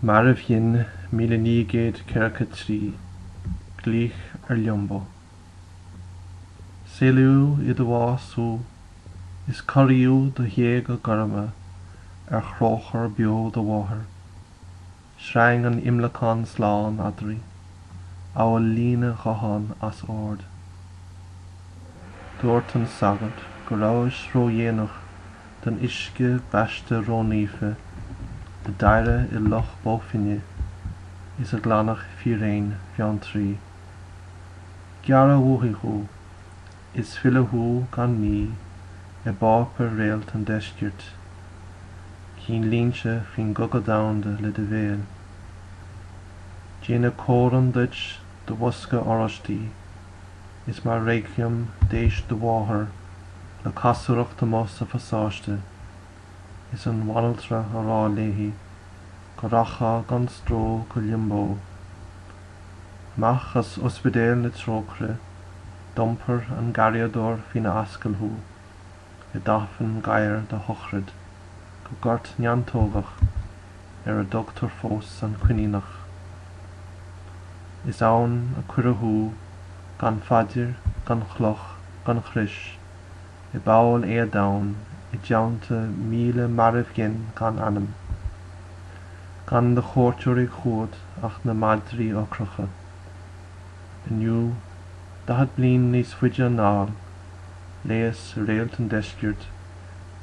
Marbhghin 1943, Glaoch ar Liombó. Saolaíodh i do bhás thú is corraíodh do ghéaga gorma ar chróchar beo do mháthar. Sreang an imleacáin slán eadraibh, amhail líne ghutháin as ord. Dúirt an sagart go rabhais ródhéanach don uisce baiste rónaofa a daoradh i Loch Bó Finne is a ghlanfadh fíréin Bheanntraí. Gearradh uaithi thú, is filleadh thú gan ní i bpáipéar Réalt an Deiscirt, cinnlínte faoin gCogadh Domhanda le do bhéal. Déanadh córan duit de bhosca oráistí is mar réquiem d'éist do mháthair le casúracht amuigh sa phasáiste is an bhanaltra á rá léi go rachfá gan stró go Liombó. Amach as Ospidéal na Trócaire d'iompair an garraíodóir faoina ascaill thú i dtafann gadhar do shochraid go gort neantógach ar a dtugtar fós an Coiníneach. Is ann a cuireadh thú, gan phaidir, gan chloch, gan chrois, i bpoll éadomhain i dteannta 1,000 marbhghin gan ainm, gan de chuairteoirí chugat ach na madraí ocracha. Inniu, 40 bliain níos faide anall, léas i Réalt an Deiscirt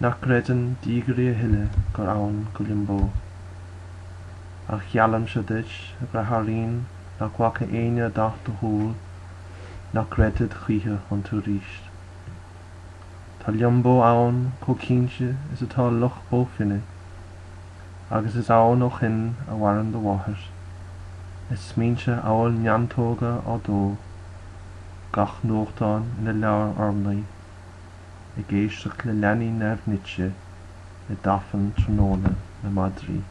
nach gcreideann diagairí a thuilleadh gur ann go Liombó. Ach geallaimse duit, a dheartháirín, nach bhfaca éinne dath do shúl, nach gcreidfead choíche iontu aríst. Tá Liombó ann chomh cinnte is atá Loch Bó Finne, agus is ann ó shin a mhaireann do mháthair, a smaointe amhail neantóga á dó, gach nuachtán ina leabhar urnaí. ag éisteacht le leanaí neamhnite i dtafann tráthnóna na madraí.